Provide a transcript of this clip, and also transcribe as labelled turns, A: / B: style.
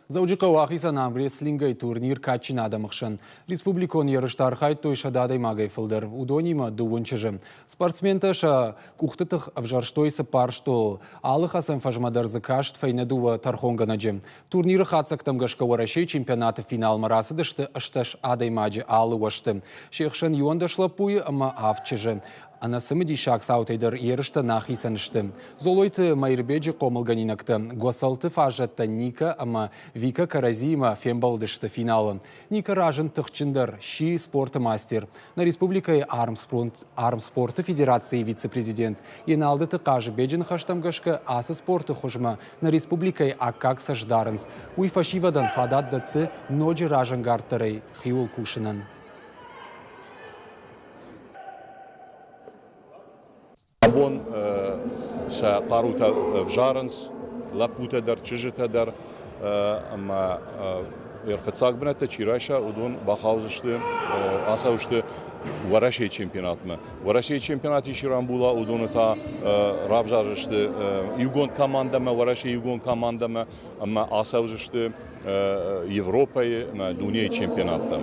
A: Дзӕуджыхъӕуы ахицӕн армрестлингӕй турнир кадджын адӕмы хсӕн. Республикон ерысты архайдтой 100 адӕймагӕй фылдӕр, уыдонимӕ дыууын чызджы. Спортсментӕ сӕ къухты тых ӕвзӕрстой цыппар стъолыл. Алы хӕцӕн фӕзмӕ дӕр дзы каст фӕйнӕ дыууӕ тӕрхонгӕнӕджы. Турниры хатдзӕгтӕм гӕсгӕ Уӕрӕсейы чемпионаты финалмӕ рацыдысты 18 адӕймаджы алы уӕзты. Се хсӕн 11 лӕппуйы ӕмӕ авд чызджы. Ӕнӕцымыдисаг цаутӕй дӕр ерыстӕ нӕ ахицӕн сты. Золойты Мӕирбеджы хъомылгӕнинӕгтӕ Гуӕцӕлты фаззӕттӕ Ника ӕмӕ Вика кӕрӕдзиимӕ фембӕлдысты финалы. Ника разынд тыхджындӕр, сси спорты мастер. Нӕ республикӕйы армспорты федерацийы вице-президент Еналдыты Хъазыбеджы ныхӕстӕм гӕсгӕ ацы спорты хуызмӕ нӕ республикӕйы аккаг цӕст дарынц. Уый фӕсивӕдӕн фадат дӕтты ноджы разӕнгарддӕрӕй хиуыл кусынӕн.
B: Абон сӕ хъарутӕ ӕвзарынц лӕппутӕ дӕр, чызджытӕ дӕр ӕмӕ фыццаг бынӕттӕ чи райса, уыдон бахаудзысты, ацӕудзысты Уӕрӕсейы чемпионатмӕ. Уӕрӕсейы чемпионаты чи рамбула, уыдоны та равзардзысты иугонд командӕмӕ, Уӕрӕсейы иугонд командӕмӕ ӕмӕ ацӕудзысты Европӕйы ӕмӕ дунейы чемпионаттӕм.